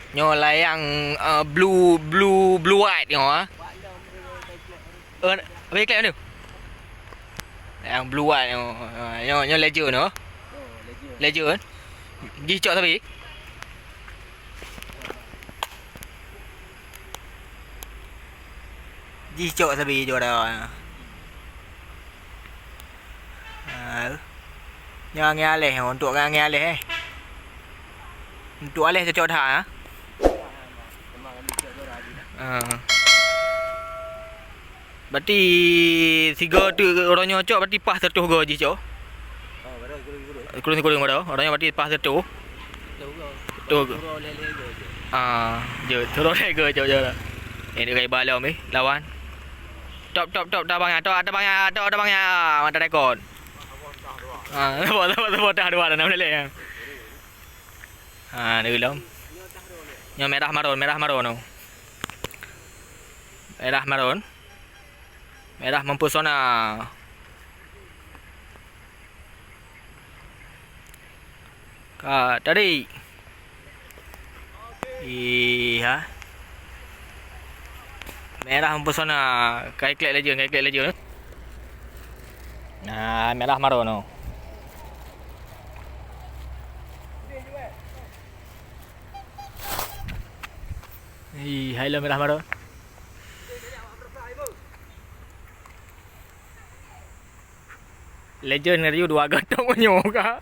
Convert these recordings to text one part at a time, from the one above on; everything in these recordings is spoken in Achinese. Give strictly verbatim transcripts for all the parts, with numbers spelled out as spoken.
Nyoe layang, eh, blue, blue, blue white nyoe, ah. Eh, apa iklep tu? Layang blue white nyoe, ah, nyoe, nyoe legend nyoe. Legend. Jicok sabe. Jicok sabe juara. Ha. Nyoe angén aleh, untuk angén aleh, eh. Untuk aleh cocok that, ha. Ha. Berarti sigo tu orang nyoe cok, berarti paih seratus go jicok. Kureueng-kureueng baru. Orang nyoe berarti paih seratus. Seratus go. Ah, jeuet. Seratus go cok je. Eh, dia gaya balom eh, lawan. Top, top, top, tabang ya, top, tabang ya, top, tabang ya. Mantap rekod. Ah, sabar, sabar, sabar, tahan dua, dah enam lelek ya. Ah, dia belum. Nyoe merah marun, merah marun tu. Merah marun. Merah mempesona. Ka tarik. Iha. Merah mempesona. Ka iklek laju, ka iklek laju. Nah, merah marun tu. Ih, hai lo merah marun. Legend ngeuriu dua gotong nyoe ka.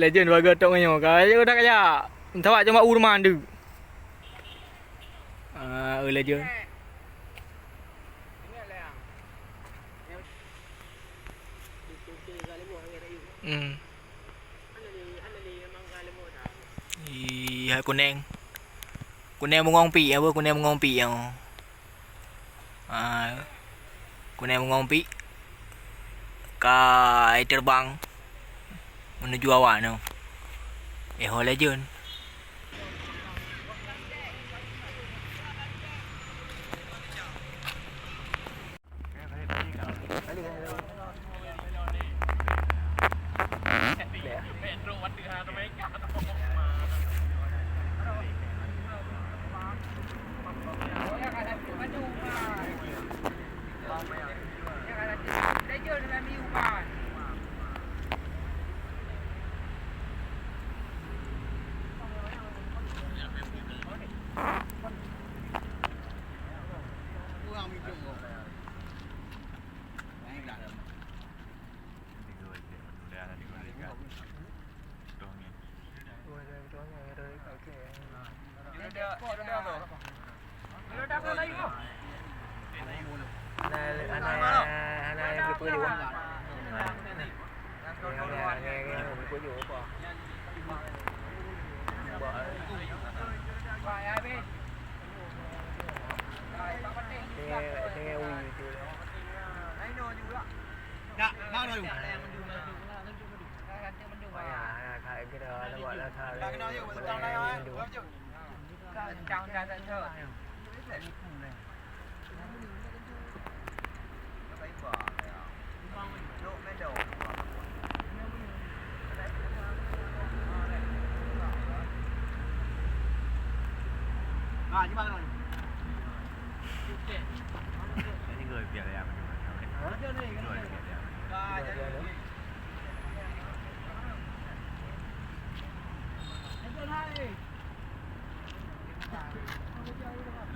Legend dua gotong nyoe ka. Ayo dah kaya. Entah awak cuma urman tu. Ah, legend. Hmm. Ih, hai kuneng. Kuneng bungong pik, apa kuneng bungong pik nyoe? Ah, kuneng bungong pik. Ka terbang menuju awak nyoe. Eh, ho legend.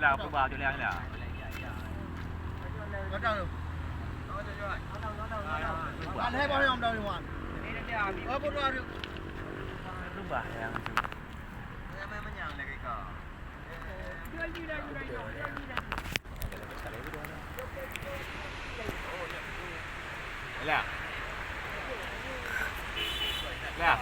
Lah, apa bah tu lah lah. Berubah yang tu. Lah. Lah.